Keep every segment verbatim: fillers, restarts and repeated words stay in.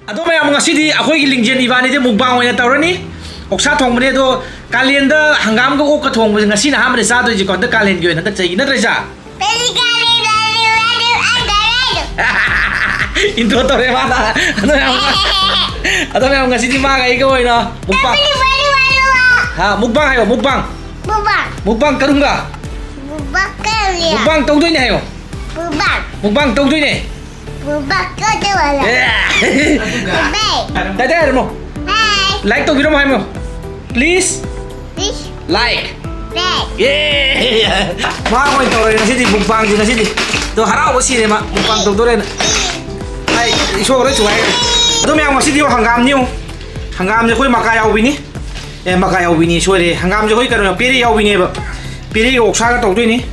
ꯑꯗꯣ ꯃꯌꯥꯝ, ꯉꯁꯤꯗꯤ ꯑꯩꯈꯣꯏꯒꯤ ꯂꯤꯡꯖꯦꯜ ꯏꯕꯥꯅꯤꯗꯤ ꯃꯨꯛꯕꯥꯡ ꯑꯣꯏꯅ ꯇꯧꯔꯅꯤ꯫ ꯑꯣꯛꯁꯥ ꯊꯣꯡꯕꯅꯦ꯫ ꯑꯗꯣ ꯀꯥꯂꯦꯟꯗ ꯍꯪꯒꯥꯝꯒ ꯑꯣꯛꯀ ꯊꯣꯡꯕꯁꯦ ꯉꯁꯤꯅ ꯑꯍꯥꯟꯕꯅꯦ ꯆꯥꯗꯣꯏꯁꯦꯀꯣ, ꯍꯟꯗꯛ ꯀꯥꯂꯦꯟꯒꯤ ꯑꯣꯏꯅ, ꯍꯟꯗꯛ ꯆꯍꯤꯒꯤ, ꯅꯠꯇ꯭ꯔ ꯏꯆꯥ? ꯏꯟꯇ꯭ꯔꯣ ꯇꯧꯔꯦ ꯃꯥꯅ꯫ ꯑꯗꯣ ꯃꯌꯥꯝ, ꯑꯗꯣ ꯃꯌꯥꯝ, ꯉꯁꯤꯗꯤ ꯃꯥꯒ ꯑꯩꯒ ꯑꯣꯏꯅ ꯃꯨꯛꯕꯥꯡ꯫ ꯍꯥ, ꯃꯨꯛꯕꯥꯡ ꯍꯥꯏꯌꯣ, ꯃꯨꯛꯕꯥꯡ꯫ ꯃꯨꯛꯕꯥꯡ꯫ ꯃꯨꯛꯕꯥꯡ ꯀꯔꯨꯝꯒ? ꯃꯨꯛꯕꯥꯡ ꯀꯔꯨꯝꯒ? ꯃꯨꯛꯕꯥꯡ ꯇꯧꯗꯣꯏꯅꯦ ꯍꯥꯏꯌꯣ꯫ ꯃꯨꯛꯕꯥꯡ꯫ ꯃꯨꯛꯕꯥꯡ ꯇꯧꯗꯣꯏꯅꯦ꯫ ꯃꯨꯛꯕꯥꯡ ꯇꯧꯗꯣꯏꯅꯦ꯫ ꯑꯦ꯫ ꯃꯨꯛꯕꯥꯡ꯫ ꯇꯥꯏ ꯇꯥꯏ ꯍꯥꯏꯔꯝꯃꯣ꯫ ꯍꯥꯏ꯫ ꯂꯥꯏꯛ ꯇꯧꯕꯤꯔꯝꯃꯣ ꯍꯥꯏꯃꯣ꯫ ꯄ꯭ꯂꯤꯁ꯫ ꯄ꯭ꯂꯤꯁ꯫ ꯂꯥꯏꯛ꯫ ꯂꯥꯏꯛ꯫ ꯑꯦ꯫ ꯃꯥ ꯑꯣꯏꯅ ꯇꯧꯔꯦ ꯉꯁꯤꯗꯤ ꯃꯨꯛꯕꯥꯡꯁꯦ ꯉꯁꯤꯗꯤ꯫ ꯑꯗꯣ ꯍꯔꯥꯎꯕ ꯁꯤꯔꯦ ꯃꯥ ꯃꯨꯛꯕꯥꯡ ꯇꯧꯗꯣꯔꯦꯅ꯫ ꯑꯩ ꯏꯁꯣꯔ ꯂꯣꯏ ꯊꯨꯒꯥꯏꯈ꯭ꯔꯦ꯫ ꯑꯗꯣ ꯃꯌꯥꯝ ꯉꯁꯤꯗꯤ ꯌꯦꯡꯉꯣ ꯍꯪꯒꯥꯝꯅꯤ ꯌꯦꯡꯉꯣ꯫ ꯍꯪꯒꯥꯝꯁꯦ ꯑꯩꯈꯣꯏ ꯃꯀꯥ ꯌꯥꯎꯕꯤꯅꯤ꯫ ꯑꯦ, ꯃꯀꯥ ꯌꯥꯎꯕꯤꯅꯤ ꯁꯣꯏꯔꯦ꯫ ꯍꯪꯒꯥꯝꯁꯦ ꯑꯩꯈꯣꯏ ꯀꯩꯅꯣ ꯄꯦꯔꯦ ꯌꯥꯎꯕꯤꯅꯦꯕ꯫ ꯄꯦꯔꯦꯒ ꯑꯣꯛꯁꯥꯒ ꯇꯧꯗꯣꯏꯅꯤ꯫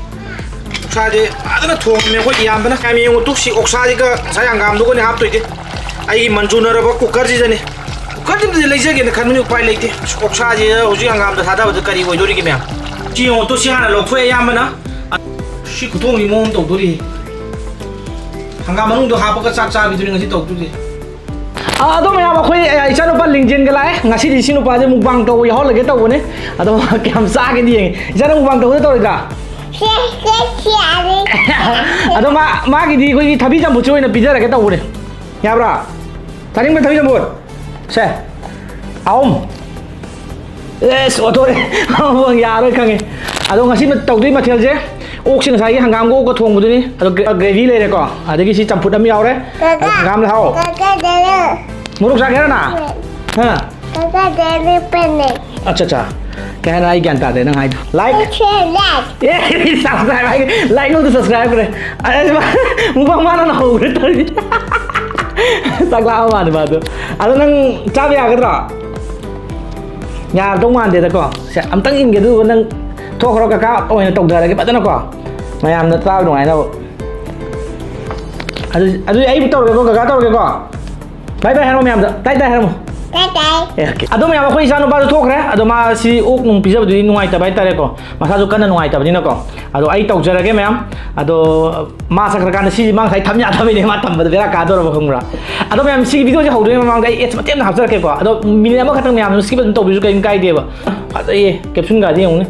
ꯑꯣꯛꯁꯥꯁꯦ ꯐꯖꯅ ꯊꯣꯡꯉꯝꯃꯦ ꯑꯩꯈꯣꯏ ꯏꯌꯥꯝꯕꯅ꯫ ꯌꯥꯝ ꯌꯦꯡꯉꯨ ꯇꯨ ꯁꯤ ꯑꯣꯛꯁꯥꯁꯤꯒ ꯉꯁꯥꯏ ꯍꯪꯒꯥꯝꯗꯨꯒꯅꯦ ꯍꯥꯞꯇꯣꯏꯁꯦ꯫ ꯑꯩꯒꯤ ꯃꯟꯖꯨꯅꯔꯕ ꯀꯨꯀꯔꯁꯤꯗꯅꯦ꯫ ꯀꯨꯀꯔꯁꯤꯃꯗꯤ ꯂꯩꯖꯒꯦꯅ ꯈꯟꯕꯅꯤ ꯎꯄꯥꯏ ꯂꯩꯇꯦ꯫ ꯑꯣꯛꯁꯥꯁꯦ ꯍꯧꯖꯤꯛ ꯍꯪꯒꯥꯝꯗ ꯊꯥꯗꯕꯗ ꯀꯔꯤ ꯑꯣꯏꯗꯣꯔꯤꯒꯦ ꯃꯌꯥꯝ? ꯁꯤ ꯌꯦꯡꯉꯨ ꯇꯨ ꯁꯤ ꯍꯥꯟꯅ ꯂꯧꯊꯣꯛꯑꯦ ꯏꯌꯥꯝꯕꯅ꯫ ꯁꯤ ꯈꯨꯊꯣꯡꯁꯤ ꯃꯑꯣꯡ ꯑꯃ ꯇꯧꯗꯣꯔꯤ꯫ ꯍꯪꯒꯥꯝ ꯃꯅꯨꯡꯗꯣ ꯍꯥꯞꯄꯒ ꯆꯥꯛ ꯆꯥꯕꯤꯗꯨꯅꯤ ꯉꯁꯤ ꯇꯧꯗꯣꯏꯁꯦ꯫ ꯑꯥ, ꯑꯗꯣ ꯃꯌꯥꯝ ꯑꯩꯈꯣꯏ, ꯑ, ꯏꯆꯥꯅꯨꯄꯥ ꯂꯤꯡꯖꯦꯜꯒ ꯂꯥꯛꯑꯦ꯫ ꯉꯁꯤꯗꯤ ꯏꯁꯤꯡ ꯅꯨꯄꯥꯁꯦ ꯃꯨꯛꯕꯥꯡ ꯇꯧꯕ ꯌꯥꯎꯍꯜꯂꯒꯦ ꯇꯧꯕꯅꯦ꯫ ꯑꯗꯣ ꯃꯥ ꯀꯌꯥꯝ ꯆꯥꯒꯦꯗꯤ ꯌꯦꯡꯉꯦ꯫ ꯏꯆꯥꯅ ꯃꯨꯛꯕꯥꯡ ꯇꯧꯒꯗ ꯇꯧꯔꯣꯏꯗ꯭ꯔꯥ? ꯁꯦ, ꯁꯦ, ꯁꯦ, ꯑꯗꯣ ꯃꯥ, ꯃꯥꯒꯤꯗꯤ ꯑꯩꯈꯣꯏꯒꯤ ꯊꯕꯤ ꯆꯝꯐꯨꯠꯁꯦ ꯑꯣꯏꯅ ꯄꯤꯖꯔꯒꯦ ꯇꯧꯕꯅꯦ꯫ ꯌꯥꯕ꯭ꯔꯥ? ꯆꯥꯅꯤꯡꯕ ꯊꯕꯤ ꯆꯝꯐꯨꯠ? ꯁꯦ꯫ ꯑꯍꯨꯝ꯫ ꯑꯦꯁ, ꯑꯣꯊꯣꯔꯦ꯫ ꯌꯥꯔꯣꯏ ꯈꯪꯉꯦ꯫ ꯑꯗꯣ ꯉꯁꯤ ꯇꯧꯗꯣꯏ ꯃꯊꯦꯜꯁꯦ ꯑꯣꯛꯁꯦ ꯉꯁꯥꯏꯒꯤ ꯍꯪꯒꯥꯝꯒ ꯑꯣꯛꯀ ꯊꯣꯡꯕꯗꯨꯅꯤ꯫ ꯑꯗꯣ ꯒ꯭ꯔꯦ-, ꯒ꯭ꯔꯦꯚꯤ ꯂꯩꯔꯦꯀꯣ꯫ ꯑꯗꯒꯤ ꯁꯤ ꯆꯝꯐꯨꯠ ꯑꯃ ꯌꯥꯎꯔꯦ꯫ ꯀꯀꯥ, ꯍꯪꯒꯥꯝ ꯂꯩꯍꯥꯎ꯫ ꯀꯀꯥ, ꯗꯦꯔꯦ꯫ ꯃꯣꯔꯣꯛ ꯆꯥꯒꯦ ꯍꯥꯏꯔꯣ ꯅꯪ? ꯍꯣꯏ꯫ ꯍꯥ? ꯀꯀꯥ, ꯗꯦꯔꯦ ꯄꯦꯟꯅꯦ꯫ ꯑꯠꯆꯥ, ꯑꯠꯆꯥ꯫ ꯀꯩ ꯍꯥꯏꯅꯣ ꯑꯩ ꯒ꯭ꯌꯥꯟ ꯇꯥꯗꯦ ꯅꯪ ꯍꯥꯏꯗꯣ꯫ ꯂꯥꯏꯛ꯫ ꯁꯦ, ꯂꯥꯏꯛ꯫ ꯑꯦ, subscribe ꯍꯥꯏꯒꯦ꯫ ꯂꯥꯏꯛ ꯅꯣꯡꯗ subscribe ꯈ꯭ꯔꯦ꯫ ꯑꯁ, ꯃꯨꯛꯕꯥꯡ ꯃꯥꯅ ꯍꯧꯈ꯭ꯔꯦ ꯇꯧꯔꯤ꯫ ꯆꯥꯛ ꯂꯥꯝꯃ ꯃꯥꯜꯂꯦ ꯃꯥꯗꯣ꯫ ꯑꯗꯣ ꯅꯪ ꯆꯥꯕ ꯌꯥꯒꯗ꯭ꯔꯣ? ꯌꯥꯔꯗꯧ ꯃꯥꯟꯗꯦꯗꯀꯣ꯫ ꯁꯦ, ꯑꯝꯇꯪ ꯏꯟꯒꯦ, ꯑꯗꯨꯒ ꯅꯪ ꯊꯣꯛꯈ꯭ꯔꯣ, ꯀꯀꯥ ꯑꯣꯏꯅ ꯇꯧꯊꯔꯒꯦ ꯐꯖꯅꯀꯣ, ꯃꯌꯥꯝꯅ ꯆꯥꯕ ꯅꯨꯡꯉꯥꯏꯅꯕ꯫ ꯑꯗꯨ, ꯑꯗꯨꯗꯤ ꯑꯩꯕꯨ ꯇꯧꯔꯒꯦꯀꯣ, ꯀꯀꯥ ꯇꯧꯔꯒꯦꯀꯣ꯫ ꯕꯥꯏ ꯕꯥꯏ ꯍꯥꯏꯔꯣ ꯃꯌꯥꯝꯗ, ꯇꯥꯏ ꯇꯥꯏ ꯍꯥꯏꯔꯝꯃꯣ꯫ ꯇꯥꯏ, ꯇꯥꯏ꯫ ꯑꯦ, ꯑꯣꯀꯦ꯫ ꯑꯗꯣ ꯃꯌꯥꯝ, ꯑꯩꯈꯣꯏ ꯏꯆꯥꯅꯨꯄꯥꯁꯨ ꯊꯣꯛꯈ꯭ꯔꯦ꯫ ꯑꯗꯣ ꯃꯥ ꯁꯤ ꯑꯣꯛ ꯅꯨꯡ ꯄꯤꯖꯕꯗꯨꯗꯤ ꯅꯨꯡꯉꯥꯏꯇꯕ ꯍꯥꯏꯇꯥꯔꯦꯀꯣ꯫ ꯃꯁꯥꯁꯨ ꯀꯟꯅ ꯅꯨꯡꯉꯥꯏꯇꯕꯅꯤꯅꯀꯣ꯫ ꯑꯗꯣ ꯑꯩ ꯇꯧꯖꯔꯒꯦ ꯃꯌꯥꯝ꯫ ꯑꯗꯣ ꯃꯥ ꯆꯠꯈ꯭ꯔꯀꯥꯟꯗ ꯁꯤꯁꯦ ꯃꯥ ꯉꯁꯥꯏ ꯊꯝ ꯌꯥꯗꯕꯩꯅꯦ, ꯃꯥ ꯊꯝꯕꯗ ꯕꯦꯔꯥ ꯀꯥꯗꯧꯔꯕ, ꯈꯪꯕ꯭ꯔꯥ? ꯑꯗꯣ ꯃꯌꯥꯝ, ꯁꯤꯒꯤ ꯚꯤꯗꯤꯑꯣꯁꯦ ꯍꯧꯗ꯭ꯔꯤꯉꯩ ꯃꯃꯥꯡꯗ ꯑꯩ ꯑꯦꯗꯁ ꯃꯇꯦꯛ ꯑꯃ ꯍꯥꯞꯆꯔꯛꯀꯦꯀꯣ꯫ ꯑꯗꯣ ꯃꯤꯅꯤꯠ ꯑꯃꯈꯛꯇꯪ ꯃꯌꯥꯝ skip ꯑꯗꯨꯝ ꯇꯧꯕꯤꯔꯁꯨ ꯀꯔꯤꯝ ꯀꯥꯏꯗꯦꯕ꯫ ꯐꯖꯩꯌꯦ, ꯀꯦꯞꯁꯨꯟꯒꯗꯤ ꯌꯦꯡꯉꯨꯅꯦ꯫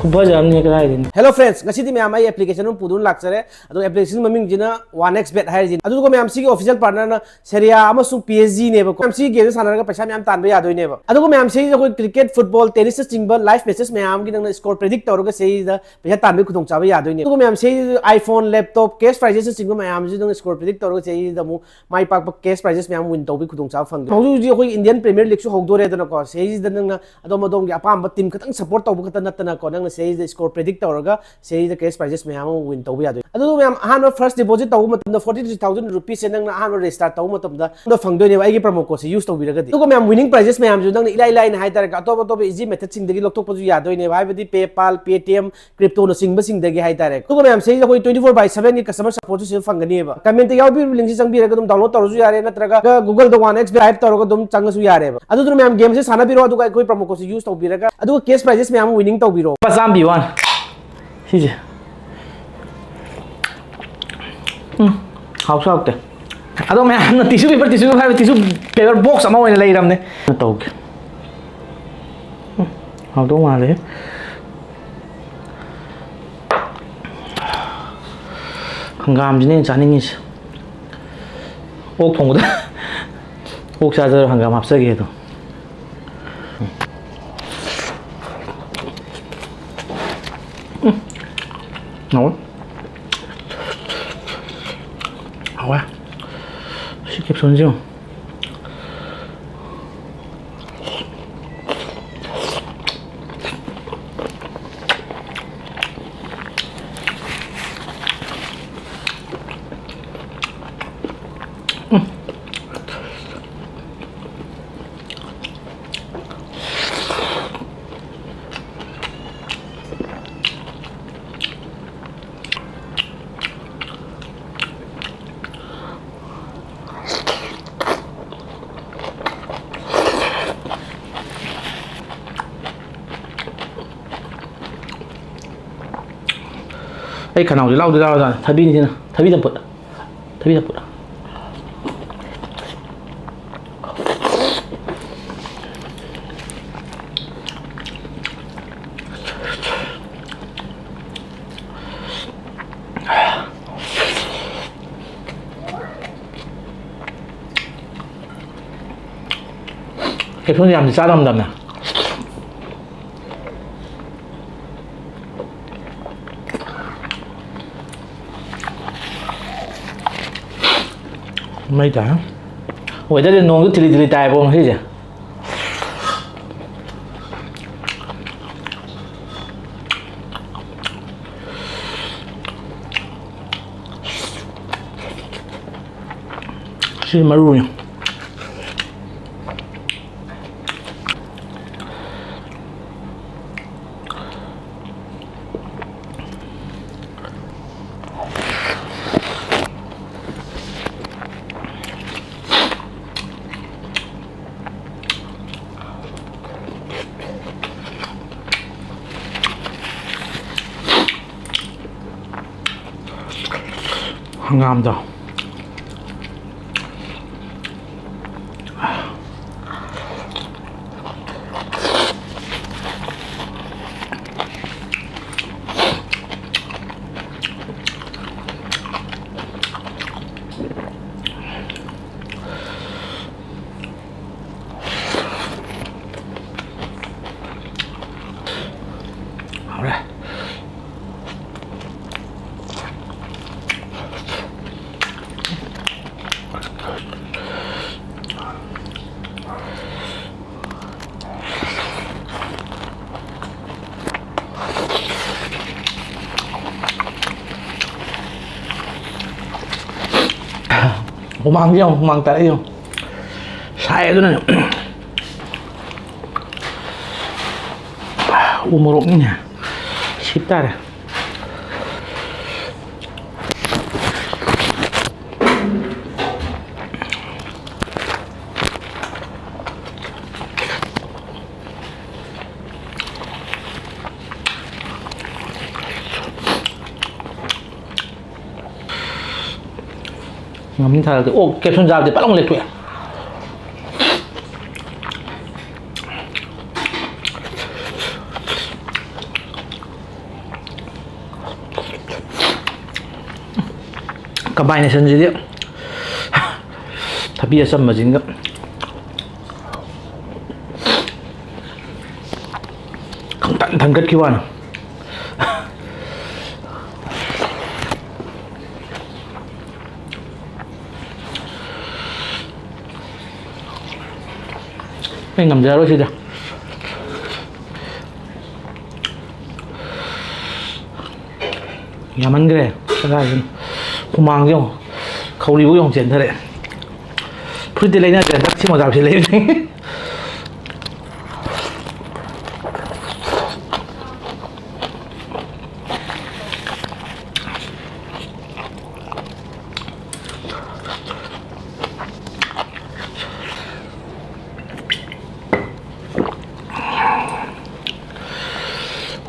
ꯈꯨꯐꯖ ꯑꯃꯅꯤ ꯀꯗꯥꯏꯗꯩꯅꯣ꯫ Hello friends, ꯉꯁꯤꯗꯤ ꯃꯌꯥꯝ ꯑꯩ application ꯑꯃ ꯄꯨꯗꯨꯅ ꯂꯥꯛꯆꯔꯦ꯫ ꯑꯗꯣ application ꯃꯃꯤꯡꯁꯤꯅ one X Bet ꯍꯥꯏꯔꯤꯁꯤꯅꯤ꯫ ꯑꯗꯨꯒ ꯃꯌꯥꯝ, ꯁꯤꯒꯤ official partnerꯅ Serie A ꯑꯃꯁꯨꯡ P S G ꯅꯦꯕꯀꯣ꯫ ꯃꯌꯥꯝ, ꯁꯤꯒꯤ gameꯁꯦ ꯁꯥꯟꯅꯔꯒ ꯄꯩꯁꯥ ꯃꯌꯥꯝ ꯇꯥꯟꯕ ꯌꯥꯗꯣꯏꯅꯦꯕ꯫ ꯑꯗꯨꯒ ꯃꯌꯥꯝ, ꯁꯤꯗ ꯑꯩꯈꯣꯏ cricket, football, tennisꯅꯆꯤꯡꯕ live matches ꯃꯌꯥꯝꯒꯤ ꯅꯪꯅ score predict ꯇꯧꯔꯒ ꯁꯤꯗ ꯄꯩꯁꯥ ꯇꯥꯟꯕꯒꯤ ꯈꯨꯗꯣꯡꯆꯥꯕ ꯌꯥꯗꯣꯏꯅꯦꯕ꯫ ꯑꯗꯨꯒ ꯃꯌꯥꯝ, ꯁꯤꯗ iPhone, laptop, cash prizesꯅꯆꯤꯡꯕ ꯃꯌꯥꯝꯁꯤ ꯅꯪꯅ score predict ꯇꯧꯔꯒ ꯁꯤꯗ ꯑꯃꯨꯛ ꯃꯥꯏ ꯄꯥꯛꯄ cash prizes ꯃꯌꯥꯝ win ꯇꯧꯕꯒꯤ ꯈꯨꯗꯣꯡꯆꯥꯕ ꯐꯪꯗꯣꯏꯅꯦ꯫ ꯍꯧꯖꯤꯛ ꯍꯧꯖꯤꯛ ꯑꯩꯈꯣꯏ Indian Premier Leagueꯁꯨ ꯍꯧꯗꯣꯔꯦꯗꯅꯀꯣ꯫ ꯁꯤꯗꯩꯁꯤꯗ ꯅꯪꯅ ꯑꯗꯣꯝ ꯑꯗꯣꯝꯒꯤ ꯑꯄꯥꯝꯕ team ꯈꯛꯇꯪ support ꯇꯧꯕ ꯈꯛꯇ ꯅꯠꯇꯅꯀꯣ, ꯅꯪꯅ ꯁꯤꯗꯩꯁꯤꯗ score predict ꯇꯧꯔꯒ ꯁꯤꯗꯩꯁꯤꯗ cash prizes ꯃꯌꯥꯝ ꯑꯃ win ꯇꯧꯕ ꯌꯥꯗꯣꯏꯅꯤ꯫ ꯑꯗꯨꯒ ꯃꯌꯥꯝ, ꯑꯍꯥꯟꯕ first deposit ꯇꯧꯕ ꯃꯇꯝꯗ forty three thousand rupeesꯁꯦ ꯅꯪꯅ ꯑꯍꯥꯟꯕ register ꯇꯧꯕ ꯃꯇꯝꯗ ꯐꯪꯗꯣꯏꯅꯦꯕ, ꯑꯩꯒꯤ promo codeꯁꯦ use ꯇꯧꯕꯤꯔꯒꯗꯤ꯫ ꯑꯗꯨꯒ ꯃꯌꯥꯝ, winning prizes ꯃꯌꯥꯝꯁꯨ ꯅꯪꯅ ꯏꯂꯥꯏ ꯂꯥꯏꯅ ꯍꯥꯏꯇꯥꯔꯦ, ꯑꯇꯣꯞ ꯑꯇꯣꯞꯄ easy methodꯁꯤꯡꯗꯒꯤ ꯂꯧꯊꯣꯛꯄꯁꯨ ꯌꯥꯗꯣꯏꯅꯦꯕ, ꯍꯥꯏꯕꯗꯤ PayPal, Paytm, cryptoꯅꯆꯤꯡꯕꯁꯤꯡꯗꯒꯤ ꯍꯥꯏꯇꯥꯔꯦ꯫ ꯑꯗꯨꯒ ꯃꯌꯥꯝ, ꯁꯤꯗꯩꯁꯤꯗ ꯑꯩꯈꯣꯏ twenty four by sevenꯒꯤ customer supportꯁꯨ ꯁꯤꯗ ꯐꯪꯒꯅꯦꯕ꯫ Commentꯇ ꯌꯥꯎꯕꯤꯔꯤꯕ linkꯁꯤ ꯆꯪꯕꯤꯔꯒ ꯑꯗꯨꯝ download ꯇꯧꯔꯁꯨ ꯌꯥꯔꯦ, ꯅꯠꯇ꯭ꯔꯒ Googleꯗ one X Bet type ꯇꯧꯔꯒ ꯑꯗꯨꯝ ꯆꯪꯉꯁꯨ ꯌꯥꯔꯦꯕ꯫ ꯑꯗꯨꯗꯨꯅ ꯃꯌꯥꯝ, gameꯁꯦ ꯁꯥꯟꯅꯕꯤꯔꯣ, ꯑꯗꯨꯒ ꯑꯩꯈꯣꯏ promo codeꯁꯦ use ꯇꯧꯕꯤꯔꯒ, ꯑꯗꯨꯒ cash prizes ꯃꯌꯥꯝ winning ꯇꯧꯕꯤꯔꯣ꯫ ꯂꯨꯄꯥ ꯆꯥꯝꯃ ꯄꯤꯕ ꯋꯥꯅꯤ ꯁꯤꯁꯦ꯫ ꯎꯝ, ꯍꯥꯎꯁꯨ ꯍꯥꯎꯇꯦ꯫ ꯑꯗꯣ ꯃꯌꯥꯝꯅ tissue paper, tissue paper ꯍꯥꯏꯕ, tissue paper box ꯑꯃ ꯑꯣꯏꯅ ꯂꯩꯔꯕꯅꯦ꯫ ꯇꯧꯒꯦ꯫ ꯎꯝ, ꯍꯥꯎꯗꯧ ꯃꯥꯜꯂꯦ꯫ ꯍꯪꯒꯥꯝꯁꯤꯅꯦ ꯑꯩꯅ ꯆꯥꯅꯤꯡꯉꯤꯁꯦ꯫ ꯑꯣꯛ ꯊꯣꯡꯕꯗ ꯑꯣꯛ ꯆꯥꯖꯔ ꯍꯪꯒꯥꯝ ꯍꯥꯞꯆꯒꯦ ꯑꯗꯣ꯫ ꯎꯝ꯫ ꯍꯥꯎꯋꯦ꯫ ꯍꯥꯎꯋꯦ꯫ ꯁꯤ ꯀꯦꯞꯁꯨꯜꯁꯤ ꯌꯦꯡꯉꯨ꯫ ꯑꯩ ꯈꯅꯥꯎꯁꯦ ꯂꯥꯎꯗꯤ ꯂꯥꯎꯔꯖꯥꯠꯅꯤ꯫ ꯊꯕꯤꯅꯤꯁꯤꯅ꯫ ꯊꯕꯤ ꯆꯝꯐꯨꯠ꯫ ꯊꯕꯤ ꯆꯝꯐꯨꯠ꯫ ꯀꯦꯞꯁꯨꯜ ꯌꯥꯝꯗꯤ ꯆꯥ ꯉꯝꯗꯕꯅꯦ꯫ ꯃꯩ ꯇꯥꯏ꯫ ꯋꯦꯗꯔꯁꯦ ꯅꯣꯡꯁꯨ ꯊꯤꯂꯤ ꯊꯤꯂꯤ ꯇꯥꯏꯕꯣ ꯉꯁꯤꯁꯦ꯫ ꯁꯤ ꯃꯔꯨꯅꯤ꯫ ꯍꯪꯒꯥꯝꯗꯣ꯫ ꯍꯥꯎꯔꯦ꯫ ꯍꯨꯃꯥꯡꯁꯦ ꯌꯦꯡꯉꯣ, ꯍꯨꯃꯥꯡ ꯇꯥꯔꯛꯑꯦ ꯌꯦꯡꯉꯣ꯫ ꯁꯥꯏ ꯑꯗꯨꯅꯅꯦ꯫ ꯎ ꯃꯣꯔꯣꯛꯅꯤꯅꯦ꯫ ꯁꯤꯠ ꯇꯥꯔꯦ꯫ ꯉꯥꯃꯤ ꯊꯥꯔꯛꯇꯦ꯫ ꯑꯣꯛ caption ꯆꯥꯕꯗꯤ ꯄꯠ ꯂꯥꯎꯅ ꯂꯦꯛꯊꯣꯛꯑꯦ꯫ Combination ꯁꯤꯗꯤ ꯊꯕꯤ ꯑꯆꯝꯕꯁꯤꯒ ꯈꯪꯊꯟ ꯊꯟꯒꯠꯈꯤꯕ ꯋꯥꯅꯤ꯫ ꯑꯩ ꯉꯝꯖꯔꯔꯣꯏ ꯁꯤꯗ꯫ ꯌꯥꯝꯃꯟꯈ꯭ꯔꯦ꯫ ꯀꯗꯥꯏꯗꯩꯅꯣ? ꯍꯨꯃꯥꯡꯁꯦ ꯌꯦꯡꯉꯣ꯫ ꯈꯧꯔꯤꯕꯨ ꯌꯦꯡꯉꯣ ꯆꯦꯟꯊꯔꯛꯑꯦ꯫ ꯐꯨꯔꯤꯠꯇꯤ ꯂꯩꯅꯗ꯭ꯔꯦ꯫ ꯍꯟꯗꯛ ꯁꯤ ꯃꯣꯖꯥꯁꯤ ꯂꯩꯕꯅꯤ꯫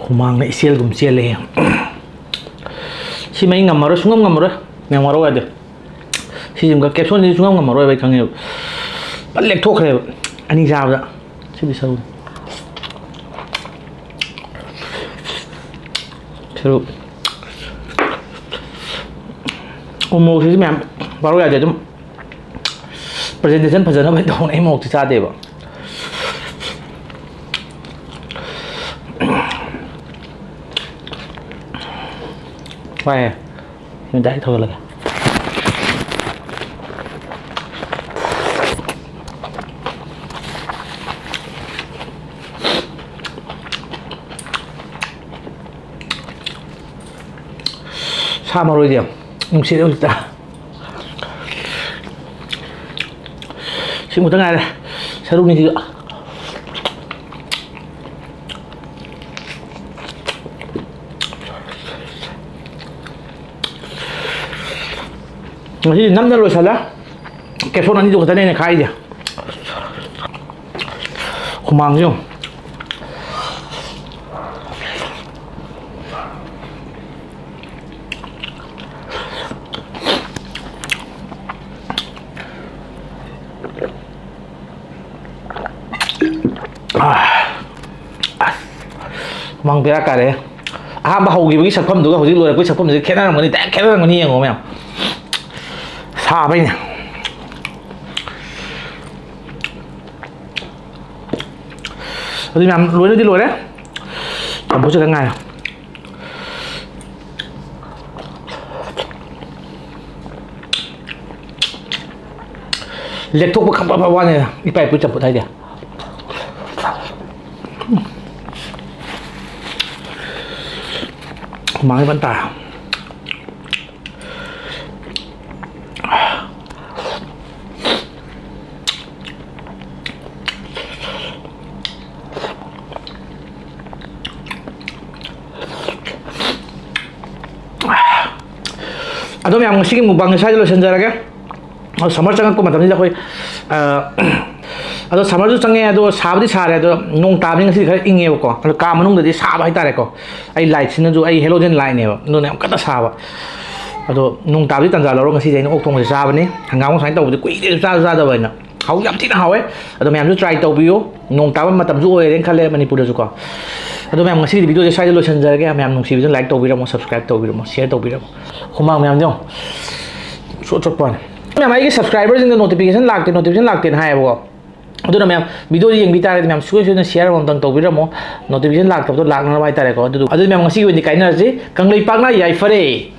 ꯍꯨꯃꯥꯡꯅ ꯏꯆꯦꯜꯒꯨꯝ ꯆꯦꯜꯂꯦ꯫ ꯁꯤꯃ ꯑꯩ ꯉꯝꯃꯔꯣꯏ, ꯁꯨꯡꯉꯝ ꯉꯝꯃꯔꯣꯏ꯫ ꯃꯌꯥꯝ ꯋꯥꯔꯧ ꯌꯥꯗꯦ꯫ ꯁꯤꯁꯤꯃꯒ caption ꯁꯤꯗꯤ ꯁꯨꯡꯉꯝ ꯉꯝꯃꯔꯣꯏꯕ, ꯑꯩ ꯈꯪꯉꯦꯕ꯫ ꯐꯖꯅ ꯂꯦꯛꯊꯣꯛꯈ꯭ꯔꯦꯕ ꯑꯅꯤ ꯆꯥꯕꯗ꯫ ꯁꯤꯗꯤ ꯁꯔꯨ꯫ ꯁꯔꯨ꯫ ꯎꯃꯣꯔꯣꯛꯁꯤꯁꯨ ꯃꯌꯥꯝ ꯋꯥꯔꯧ ꯌꯥꯗꯦ꯫ ꯑꯗꯨꯝ presentation ꯐꯖꯅꯕ ꯇꯧꯕꯅꯦ꯫ ꯑꯩ ꯃꯣꯔꯣꯛꯇꯤ ꯆꯥꯗꯦꯕ꯫ ꯋꯥꯏꯌꯦ꯫ ꯁꯤ direct ꯊꯧꯖꯤꯜꯂꯒꯦ꯫ ꯁꯥ ꯃꯔꯣꯏꯁꯦ ꯅꯨꯡꯁꯤꯠ ꯍꯧꯖꯤꯛꯇ꯫ ꯁꯤꯃꯨꯛꯇ ꯉꯥꯏꯔꯦ꯫ ꯁꯔꯨꯛꯅꯤꯁꯤꯒ꯫ ꯉꯁꯤꯗꯤ ꯅꯝꯅ ꯂꯣꯏꯁꯤꯜꯂꯦ꯫ Caption ꯑꯅꯤꯗꯨ ꯈꯛꯇꯅꯦ ꯑꯩꯅ ꯈꯥꯛꯏꯁꯦ꯫ ꯍꯨꯃꯥꯡꯁꯦ ꯌꯦꯡꯉꯨ꯫ ꯃꯥꯡ ꯕꯦꯔꯥ ꯀꯥꯔꯦ꯫ ꯑꯍꯥꯟꯕ ꯍꯧꯈꯤꯕꯒꯤ ꯁꯛꯐꯝꯗꯨꯒ ꯍꯧꯖꯤꯛ ꯂꯣꯏꯔꯛꯄꯒꯤ ꯁꯛꯐꯝꯁꯤꯗ ꯈꯦꯠꯅꯔꯝꯒꯅꯤ, ꯗꯥꯏꯔꯦꯛ ꯈꯦꯠꯅꯔꯝꯒꯅꯤ, ꯌꯦꯡꯉꯣ ꯃꯌꯥꯝ꯫ ꯁꯥꯕꯩꯅꯦ꯫ ꯑꯗꯨ ꯃꯌꯥꯝ ꯂꯣꯏꯅꯗꯤ ꯂꯣꯏꯔꯦ꯫ ꯆꯝꯐꯨꯠꯁꯤꯗ ꯉꯥꯏꯔꯦ꯫ ꯂꯦꯛꯊꯣꯛꯄ ꯈꯪꯐ ꯐꯕ ꯋꯥꯅꯤ ꯏꯄꯥ ꯏꯄꯨ ꯆꯝꯐꯨꯠ ꯍꯥꯏꯗꯤ꯫ ꯍꯨꯃꯥꯡ ꯐꯖꯅ ꯇꯥꯔꯦ꯫ ꯑꯗꯣ ꯃꯌꯥꯝ, ꯉꯁꯤꯒꯤ ꯃꯨꯛꯕꯥꯡꯁꯦ ꯁ꯭ꯋꯥꯏꯗ ꯂꯣꯏꯁꯤꯟꯖꯔꯒꯦ꯫ ꯑꯣ, ꯁꯝꯃꯔ ꯆꯪꯉꯛꯄ ꯃꯇꯝꯁꯤꯗ ꯑꯩꯈꯣꯏ, ꯑ, ꯑꯗꯣ ꯁꯝꯃꯔꯁꯨ ꯆꯪꯉꯛꯑꯦ, ꯑꯗꯣ ꯁꯥꯕꯨꯗꯤ ꯁꯥꯔꯦ, ꯑꯗꯣ ꯅꯣꯡ ꯇꯥꯕꯅꯤ ꯉꯁꯤꯗꯤ ꯈꯔ ꯏꯪꯉꯦꯕꯀꯣ꯫ ꯑꯗꯣ ꯀꯥ ꯃꯅꯨꯡꯗꯗꯤ ꯁꯥꯕ ꯍꯥꯏꯇꯥꯔꯦꯀꯣ꯫ ꯑꯩ ꯂꯥꯏꯠꯁꯤꯅꯁꯨ, ꯑꯩ ꯍꯦꯂꯣꯖꯦꯟ ꯂꯥꯏꯠꯅꯦꯕ, ꯑꯗꯨꯅ ꯌꯥꯝ ꯀꯟꯅ ꯁꯥꯕ꯫ ꯑꯗꯣ ꯅꯣꯡ ꯇꯥꯕꯗꯤ ꯇꯟꯖꯥ ꯂꯧꯔꯣ, ꯉꯁꯤꯁꯦ ꯑꯩꯅ ꯑꯣꯛ ꯊꯣꯡꯕꯁꯦ ꯆꯥꯕꯅꯤ꯫ ꯍꯪꯒꯥꯝꯒ ꯁꯨꯃꯥꯏꯅ ꯇꯧꯕꯗꯤ ꯀꯨꯏꯔꯦ ꯆꯥꯁꯨ ꯆꯥꯗꯕ ꯑꯩꯅ꯫ ꯍꯥꯎ, ꯌꯥꯝ ꯊꯤꯅ ꯍꯥꯎꯋꯦ꯫ ꯑꯗꯣ ꯃꯌꯥꯝꯁꯨ try ꯇꯧꯕꯤꯌꯨ꯫ ꯅꯣꯡ ꯇꯥꯕ ꯃꯇꯝꯁꯨ ꯑꯣꯏꯔꯦꯅ ꯈꯜꯂꯦ ꯃꯅꯤꯄꯨꯔꯗꯁꯨꯀꯣ꯫ ꯑꯗꯣ ꯃꯌꯥꯝ, ꯉꯁꯤꯒꯤꯗꯤ video ꯁꯦ ꯁ꯭ꯋꯥꯏꯗ ꯂꯣꯏꯁꯤꯟꯖꯔꯒꯦ꯫ ꯃꯌꯥꯝ ꯅꯨꯡꯁꯤꯕꯤꯗꯨꯅ like ꯇꯧꯕꯤꯔꯝꯃꯣ, subscribe ꯇꯧꯕꯤꯔꯝꯃꯣ, share ꯇꯧꯕꯤꯔꯝꯃꯣ꯫ ꯍꯨꯃꯥꯡ ꯃꯌꯥꯝꯁꯦ ꯌꯦꯡꯉꯣ꯫ ꯆꯣꯠ ꯆꯣꯠꯄ ꯋꯥꯅꯤ꯫ ꯃꯌꯥꯝ, ꯑꯩꯒꯤ subscriber ꯁꯤꯡꯗ notification ꯂꯥꯛꯇꯦ, notification ꯂꯥꯛꯇꯦꯅ ꯍꯥꯏꯌꯦꯕꯀꯣ꯫ ꯑꯗꯨꯅ ꯃꯌꯥꯝ, video ꯁꯦ ꯌꯦꯡꯕꯤ ꯇꯥꯔꯒꯗꯤ ꯃꯌꯥꯝ ꯁꯨꯡꯁꯣꯏ ꯁꯣꯏꯗꯅ share ꯑꯃꯃꯝꯇꯪ ꯇꯧꯕꯤꯔꯝꯃꯣ, notification ꯂꯥꯛꯇꯕꯗꯣ ꯂꯥꯛꯅꯅꯕ ꯍꯥꯏꯇꯥꯔꯦꯀꯣ꯫ ꯑꯗꯨꯗꯨ-, ꯑꯗꯨꯗꯤ ꯃꯌꯥꯝ, ꯉꯁꯤꯒꯤ ꯑꯣꯏꯅꯗꯤ ꯀꯥꯏꯅꯔꯁꯤ꯫ ꯀꯪꯂꯩꯄꯥꯛꯅ ꯌꯥꯏꯐꯔꯦ꯫